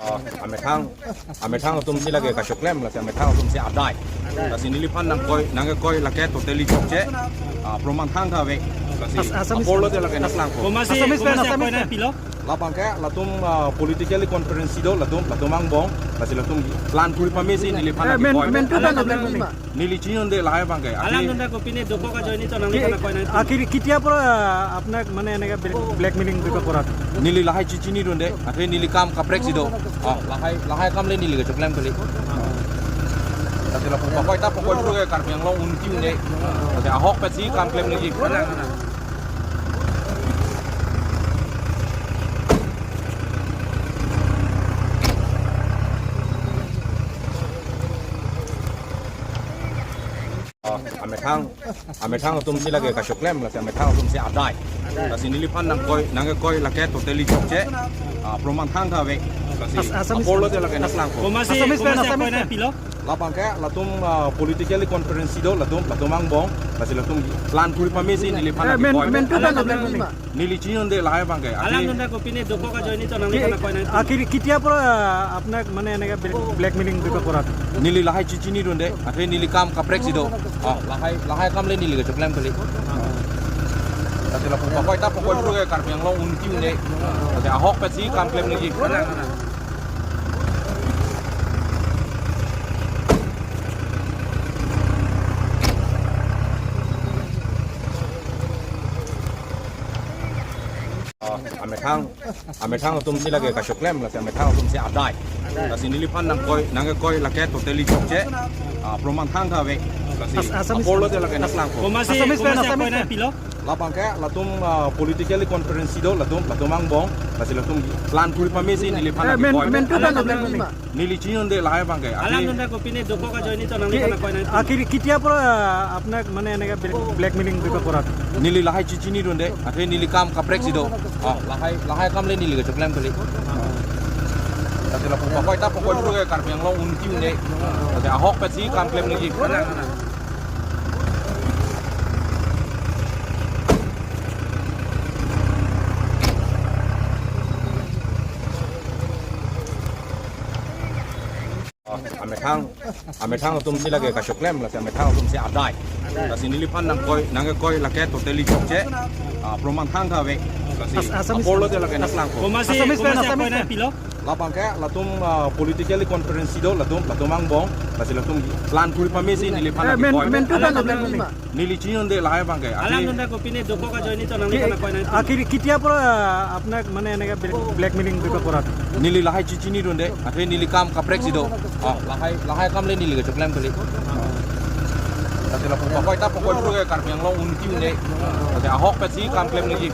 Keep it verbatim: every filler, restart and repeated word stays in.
Ah, amethang, amethang atum si lake kachoklem, lasi amethang atum si adai. Lasi neliphan nangkoi, nangkoi lake totally chokche. Ah, proman thangtha ave. Lasi As-, Assamese apor lo te lake nanglang ko. Komatsi, Assamese komatsi pen, Assamese akoi pen. Nangpilo? Labang ke latum, ah, politically conference si do latum, latum angbong, lasi latum plan kuri pame si neliphan Eh, lake men, koi. Men tu kan, men, men, men. Neli chinidunde lahai abang ke. Alang dunde kopine dokok ajoine chonang Ki-, nangkoi nang. Ah, ki-, ketia pora, ah, apnak mane eneka black-, blackmailing bipa korat? Neli lahai chichinidunde, athe neli kam kaprek si do. Ah, lahai, lahai kam le neli kechoklem kali. Tadi la pokoi ta pokoi pura ke Karbi Anglong unti une. Tadi ahok pet si kam klem lagi. Ah, amethang, amethang atum si lake kachoklem, lasi amethang atum si adai. Lasi neliphan nangkoi, nangkoi lake totally chokche. Ah, proman thangtha ave. Lasi As-, Assamese apor lo te lake nanglang ko. Komatsi, Assamese pen, komatsi Assamese akoi pen. Nangpilo? Labang ke latum, ah, politically conference si do latum, latum angbong, lasi latum plan kuri pame si neliphan Eh, lake men, koi. Men tu kan, men, men, men. Neli chinidunde lahai abang ke. Alang dunde kopine dokok ajoine chonang Ki-, nangkoi nang. Ah, ki-, ketia pora, ah, apnak mane eneka black-, blackmailing bipa korat? Neli lahai chichinidunde, athe neli kam kaprek si do. Ah, lahai, lahai kam le neli kechoklem kali. Tadi la pokoi ta pokoi pura ke Karbi Anglong unti une. Tadi ahok pet si kam klem lagi. Ah, amethang, amethang atum si lake kachoklem, lasi amethang atum si adai. Lasi neliphan nangkoi, nangkoi lake totally chokche. Ah, proman thangtha ave. Lasi As-, Assamese apor lo te lake nanglang ko. Komatsi, Assamese pen, komatsi Assamese akoi pen. Nangpilo? Labang ke latum, ah, politically conference si do latum, latum angbong, lasi latum plan kuri pame si neliphan Eh, lake men, koi. Men tu kan, men, men, men. Neli chinidunde lahai abang ke. Alang dunde kopine dokok ajoine chonang Ki-, nangkoi nang. Ah, ki-, ketia pora, ah, apnak mane eneka black-, blackmailing bipa korat? Neli lahai chichinidunde, athe neli kam kaprek si do. Ah, lahai, lahai kam le neli kechoklem kali. Tadi la pokoi ta pokoi pura ke Karbi Anglong unti une. Tadi ahok pet si kam klem lagi. Ah, amethang, amethang atum si lake kachoklem, lasi amethang atum si adai. Lasi neliphan nangkoi, nangkoi lake totally chokche. Ah, proman thangtha ave. Lasi As-, Assamese apor lo te lake nanglang ko. Komatsi, Assamese pen, komatsi Assamese akoi pen. Nangpilo? Labang ke latum, ah, politically conference si do latum, latum angbong, lasi latum plan kuri pame si neliphan Eh, lake men, koi. Men tu kan, men, men, men. Neli chinidunde lahai abang ke. Alang dunde kopine dokok ajoine chonang Ki-, nangkoi nang. Ah, ki-, ketia pora, ah, apnak mane eneka black-, blackmailing bipa korat? Neli lahai chichinidunde, athe neli kam kaprek si do. Ah, lahai, lahai kam le neli kechoklem kali. Tadi la pokoi ta pokoi pura ke Karbi Anglong unti une. Tadi ahok pet si kam klem lagi.